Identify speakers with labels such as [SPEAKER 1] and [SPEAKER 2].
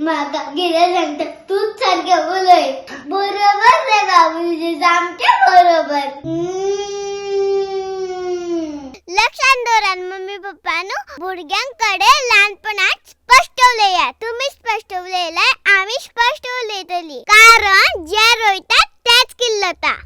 [SPEAKER 1] म्हाका कितें सांगता, तूच सारकें उलय. बरोबर रे बाबू, तुजें सामकें बरोबर.
[SPEAKER 2] लक्षात दवरात मम्मी पप्पानू, भुरग्यांकडे ल्हानपणात स्पश्ट उलयात. तुमी स्पश्ट उलयल्यार आमी स्पश्ट उलयतली, कारण जे रोयतात तेच किल्लता.